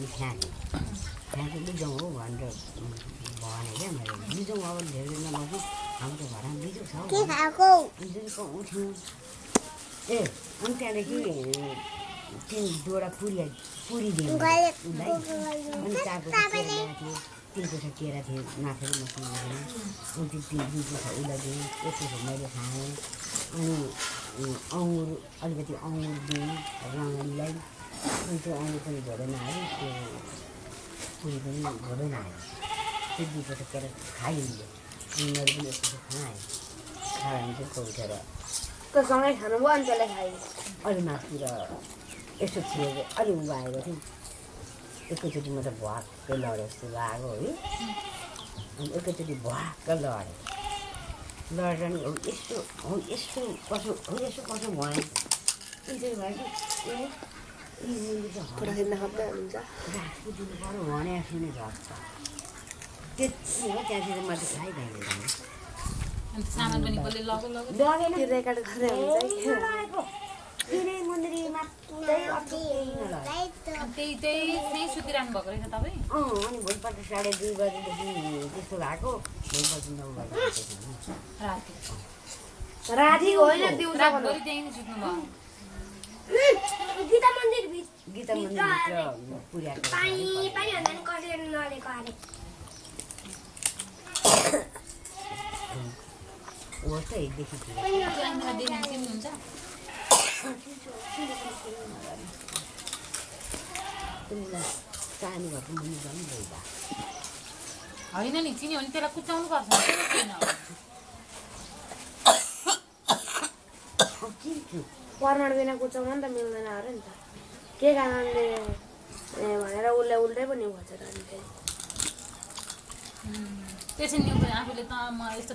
मैले फ्याँकेँ बिजौँ हो भनेर भने क्या मैले बिजौँ अब धेरै दिन नबस्नु हाम्रो त घरमा बिजौँ छ बिजौँ उठ्यौँ ए अनि त्यहाँदेखि 3 जोडा पुरी दिएँ उसलाई अनि 4 कोठा केरा ल्याएको थियो 3 कोठा केरा थियो नाफेर मसँग आएन अनि त्यो 2 कोठा उसलाई दिएँ 1 कोठा मैले खाएँ अनि अङ्गुर अलिकति अङ्गुर दिएँ रङ्गलीलाई अनि त्यो अङ्गुर पनि घोडेन आयो त्यो पुरी पनि घोडेन आयो त्यो 2 कोठा केरा खाएँ उसले अनि मैले पनि 1 कोठा खाएँ खायो भने चाहिँ उठेर सँगै खानुभयो अनि त्यसलाई खायो अलि मासु र यसो थियो अलि उ आएको थियो एकैचोटि म त भ्वाक्कै लडेँ जस्तो लाग्यो है अनि एकैचोटि भ्वाक्क लडेँ लडेर नि यस्तो कसो भयो अनि त्यही भएर रातको दिनु पऱ्यो भने सुने झट्छ त्यति हो त्यहाँतिर म त खाइदिएँ सामान पनि कसले लगेन रेकर्ड गरेर हुन्छ मन्दिरी मात्रै त्यही सुतिरहनु भएको रहेछ तपाईँ अनि भोलिपल्ट 2:30 बजीदेखि त्यस्तो भएको भोलिपल्ट 9 बजी राति होइन रातभरि त्यहीँ सुत्नु भयो गीता मन्दिर भित्र पुर्याएको हो त एकदेखि हुन्छ चाहनु भएको मुनि पनि गइदा होइन नि चिन्यो भने त्यसलाई कुचाउनु पर्छ पर्मण बिना कुचाउनु नि त मिल्दैन अरे नि त के कारणले भनेर उसले उल्टै पनि भन्छ त्यसै नि आफूले त म यस्तो